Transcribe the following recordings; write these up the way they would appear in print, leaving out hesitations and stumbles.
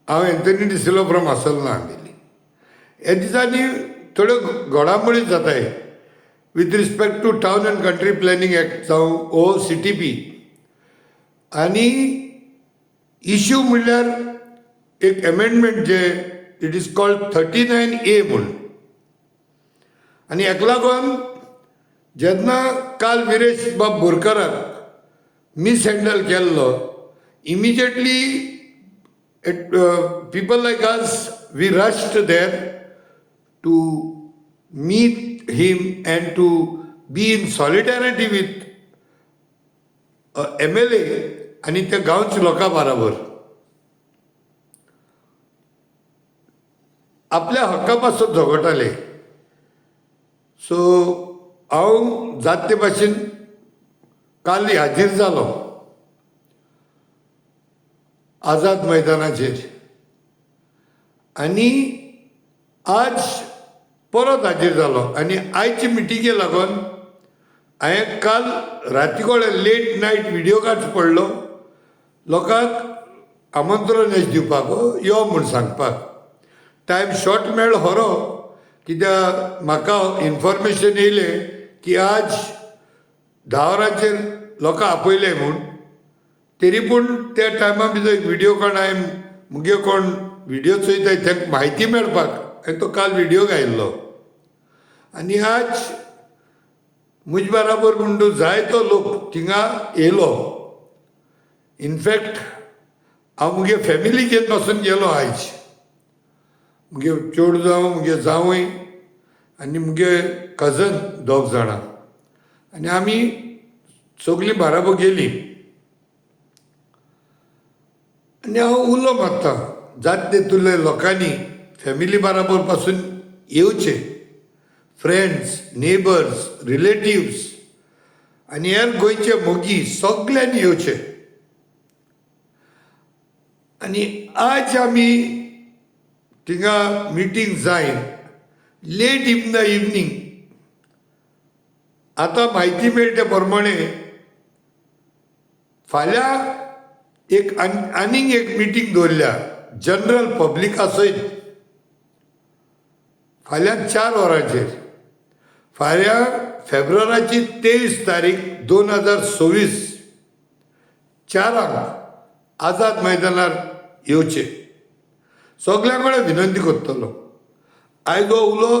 हांव Anthony D'Silva from आसोलना Ambelim. ह्या दिसांनी थोड्यो घडामोडी जाताय with respect to town and country planning act जावं ओ सी टी पी. आनी इश्यू म्हणल्यार एक amendment J it is called 39A म्हूण. आनी हेका लागून जेन्ना काल विरेश बाब बोरकाराक मिसहँडल केल्लो, immediately people like us, we rushed there to meet him and to be in solidarity with MLA आनी त्या गांवच्या लोकां बराबर आपल्या हक्का पासत झगडटाले. सो हांव जात ते भाशेन काल हाजीर जालो आझाद मैदानाचेर आनी आज परत हाजीर जालो. आनी आयचे मिटिंगे लागून हांवें काल राती कडेन लेट नायट व्हिडियो काडचो पडलो लोकांक आमंत्रण अशें दिवपाक, यो म्हूण सांगपाक. टायम शॉर्ट मेळ्ळो खरो, कित्याक म्हाका इन्फॉर्मेशन येयलें की आज 10 वरांचेर लोकांक आपयलें म्हूण. तरी पूण त्या टायमा भितर एक व्हिडियो काडून हांवें मुगे कोण व्हिडियो चोयताय तांकां म्हायती मेळपाक हांवें तो काल व्हिडियो घायल्लो. आनी आज म्हजे बराबर म्हूण तूं जायतो लोक थिंगा येयलो. इनफॅक्ट हांव मुगे फॅमिली घेवन पासून गेलो आयज. मुगे चेडूं जावं, मुगे जावंय आनी मुगे कजन दोग जाणां, आनी आमी सगलीं बाराबर गेलीं. आनी हांव उलो मारतां जात तितूंतल्या लोकांनी फॅमिली बाराबर पासून येवचें, फ्रेंड्स, नेबर्स, रिलेटिव्स आनी हेर गोंयचे मोगी सगल्यांनी येवचें. आनी आज आमी थिंगा मिटींग जायन लेट इन the evening. आतां म्हायती मेळटा प्रमाणे फाल्यां एक आनीक एक मिटींग दवरल्या जनरल पब्लिका सयत, फाल्यां 4 वरांचेर. फाल्यां फेब्रुवाराची 23 तारीख 2026 4 आझाद मैदानार येवचे. सगल्यां कडेन विनंती करतलो. आयज हो उलो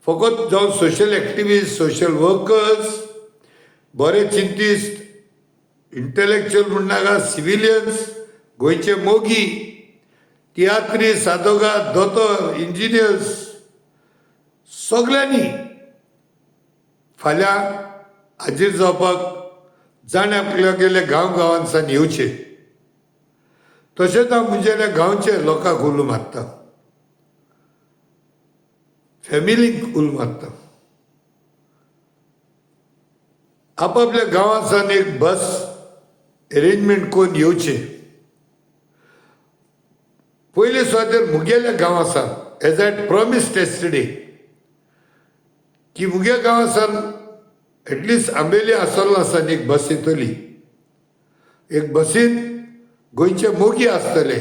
फकत जावं सोशल एक्टिविस्ट, सोशल वर्कर्स, बरे चिंतिस्त, इंटलेक्च्युअल म्हणनाका, सिविलियन्स, गोंयचे मोगी, तियात्रीस्त, आदोगाद, दोतोर, इंजिनियर्स, सगल्यांनी फाल्यां हाजीर जावपाक जाण आपल्या गेले गांव गांवांसान येवचे. तशेंच हांव म्हजेल्या गांवचे लोकांक उलो मारता, फॅमिलीक उलो मारता, आपापल्या गांवांसान एक बस एरेंजमेंट करून येवचें. पयले सुवातेर मुगेल्या गांवासान, एज I promised yesterday, की मुगे गांवासान एटलिस्ट आंबेली आसोल्ला एक बस येतली. एक बसीन गोंयचे मोगी आसतले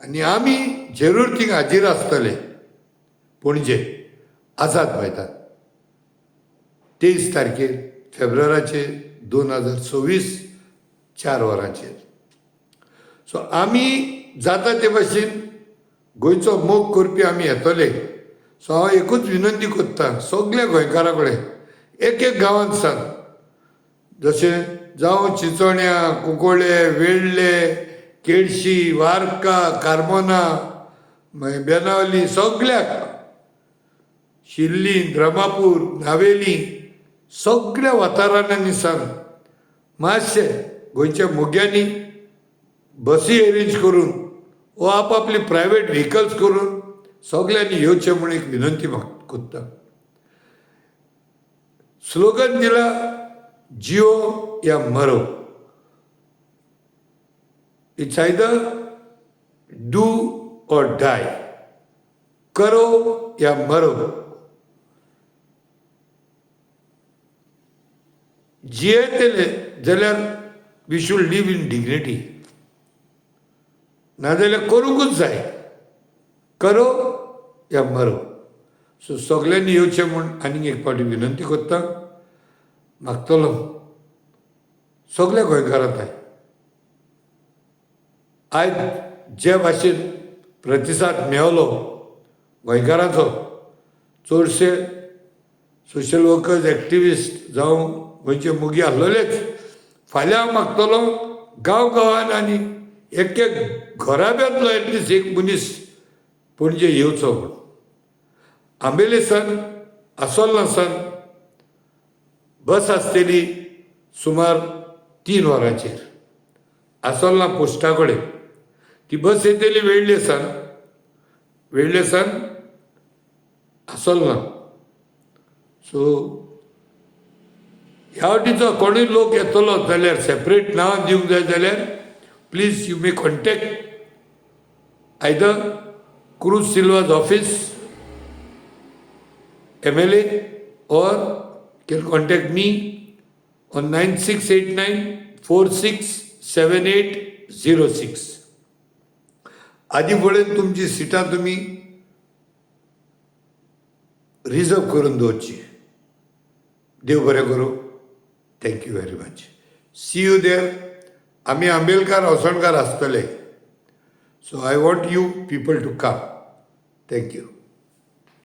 आनी आमी जरूर थिंग हाजीर आसतले. पणजे आझाद मैदान 23 तारखेर फेब्रुवाराचे 2026 4 वरांचेर. सो आमी जाता ते भाशेन गोंयचो मोग करपी आमी येतले. सो हांव एकूच विनंती करता सगल्या गोंयकारां कडेन, एक एक गांवांत सांग, जशें जावं चिंचोण्या, कुंकळ्ळे, वेळ्ळे, केळशी, वार्का, कार्मोना, मागीर बेनावली, सगल्याक, शिर्ली, द्रमापूर, नावेली, सगल्या वाठारांनी सांग मातशें गोंयच्या मोग्यांनी बसी एरेंज करून वो आपापली प्रायवेट व्हेकल्स करून सगल्यांनी येवचें म्हूण एक विनंती करता. स्लोगन दिला जियो या मरो. It's either do or die, करो या मरो. जियेतले जाल्यार we should live in dignity. नाजाल्यार करूंकूच जाय. करो या मरो. सो सगल्यांनी येवचें म्हूण आनीक एक फावटी विनंती करता, मागतलो सगल्या गोंयकारांक. आयज जे भाशेन प्रतिसाद मेवलो गोंयकारांचो, चडशे सोशल वर्कर्स, एक्टिविस्ट जावं गोंयचे मोगी आसलेलेच, फाल्यां हांव मागतलो गांव गांवान आनी एक एक घराब्यांतलो एटलिस्ट एक मनीस पणजे येवचो म्हूण. आंबेले सान, आसोल्ला सान बस आसतली सुमार 3 वरांचेर आसोल्ला पोस्टा कडेन. ती बस येतली वेळ्ळे सान, वेळ्ळे सान आसोल्ला. सो ह्या वाटेचो कोणूय लोक येतलो जाल्यार, सेपरेट नांव दिवंक जाय जाल्यार, please, you may contact either Cruz Silva's office, MLA, or can contact me on 9689467806. आदी फुडें तुमची सिटां तुमी रिजर्व करून दवरची. देव बरें करूं. Thank you very much. See you there. आमी आंबेलकार, हळसणकार आसतले. So I want you people to come. Thank you.